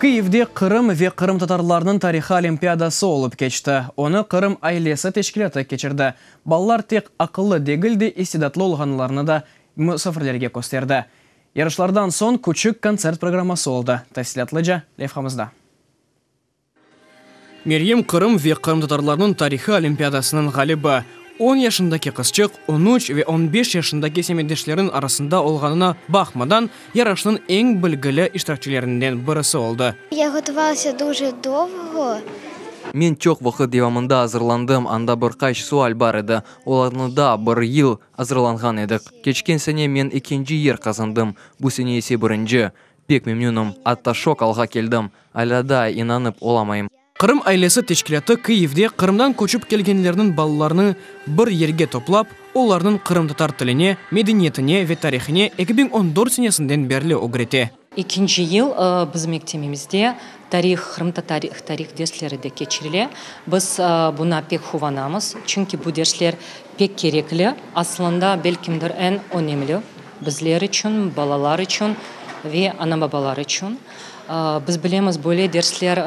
Kyivde Qırım ve qırımtatarlarnıñ tarihı olimpiadası olıp keçti. Onı Qırım ailesi teşkilâtı keçirdi. Balalar tek aqıllı degil de, istidatlı olğanlarını da musafirlerge kösterdi. Yarışlardan soñ küçük kontsert programması oldı. Tafsilâtlıca levhamızda. Meryem Qırım ve qırımtatarlarnıñ tarihı olimpiadasınıñ ğalibi. On yaşındaki qızçıq on üç ve on beş yaşındaki semetdeşleriniñ arasında olğanına baqmadan, yarışnıñ eñ bilgili iştirakçilerinden birisi oldı. Я готувалася дуже довго. Men çoq vaqıt devamında azırlandım, anda bir qaç sual bar edi, olarnı da bir yıl azırlanğan edik. Keçken sene men ekinci yer qazandım, bu sene ise birinci. Pek memnünim, atta şok alğa keldim, alâ daa inanıp olamayım. Qırım ailesi teşkilâtı Kyivde Qırımdan köçip kelgenlerniñ balalarını bir yerge toplap, olarnıñ qırımtatar tiline, medeniyetine ve tarihine 2014 senesinden berli ögrete. Ekinci yıl bizim mektebimizde tarih, qırımtatar tarih dersleri de keçirile. Biz buña pek quvanamız, çünki bu dersler pek kerekli. Aslında belkimdir eñ önemli bizler içün, balalar içün ve ana-babalar içün. Biz bilemiz, böyle dersler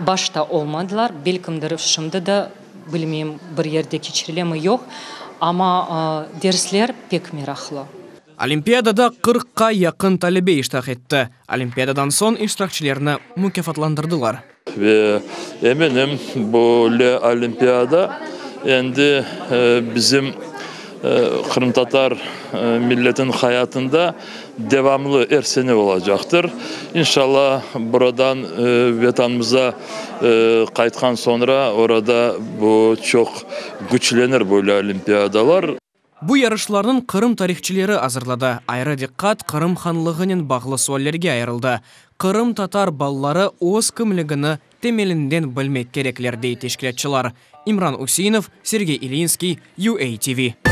başta olmadılar, belkimdir şimdi de bilmeyim bir yerde keçirilemi yoq, amma dersler pek meraqlı. Olimpiadada 40-qa yaqın talebe iştirak etti. Olimpiadadan soñ iştirakçilerni mukâfatlandırdılar. Ve eminim, böyle olimpiada endi bizim qırımtatar milletiniñ hayatında devamlı er sene olacaqtır. İnşallah, buradan Vetanımıza qaytqan soñra orada bu çoq küçlenir böyle olimpiadalar. Bu yarışlarnıñ Qırım tarihçileri azırladı. Ayrı diqqat Qırım hanlığınen bağlı suallerge ayırıldı. Qırımtatar balaları öz kimligini temelinden bilmek kerekler, dey teşkilâtçılar. İmran Useinov, Sergey İlinskiy, UATV.